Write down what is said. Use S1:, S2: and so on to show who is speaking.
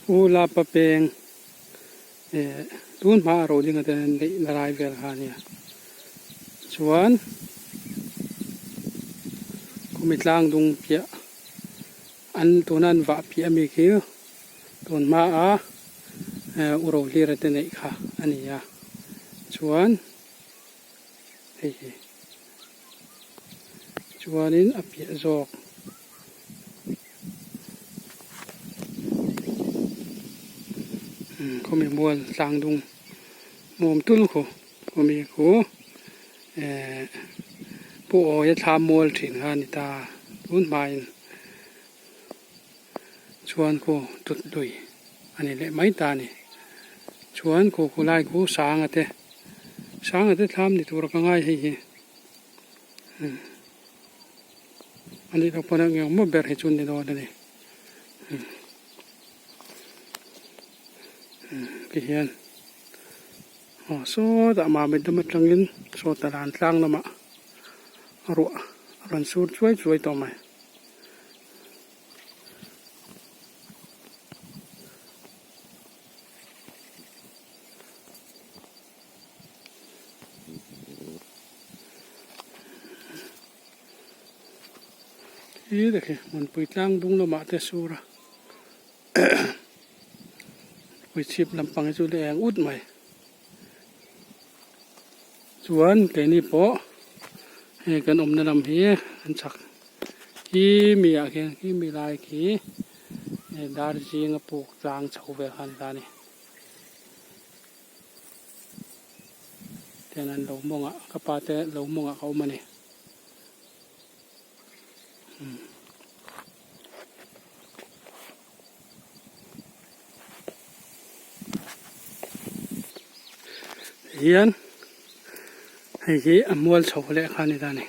S1: U Lapa peng eh tun hma a rodinga te an neih na lai vel kha a nia. Chuan khumi tlang dung piah an tuna an vah piah ami khi tun hma a eh u Rohlira te neih kha a ni a. Chuan hei hi chuanin a piah zawk. Khawmi mual tlang dung nuam tul khu khawmi khu ehh pu awi a thla mual thin kha a ni ta tun hmain chuan khu tut lui a ni leh mai ta a ni chuan khu khu lai khu sanga te sanga te thlam ni tur ka ngai hei hi. A nih loh pawn a engemaw ber hi chu an ni dawn a ni. Ti hian aw sawtah mamit lam atangin sawta lan tlang lamah ruah a rawn sur chuai chuai tawh mai. Khi te khi hmunpui tlang dung lamah te sur a puichhip lampang hi chu la eng ut mai chuan keini pawh hei kan awmna lam hi an chhak khi mi ah khian khi mi lai khi Darzinga puk tlang chho vel kha a ni ta a ni. Tian an lo mawngah ka pa te lo mawngah ka awm a ni. Hian hei hi a mual chho leh kha a ni ta a ni.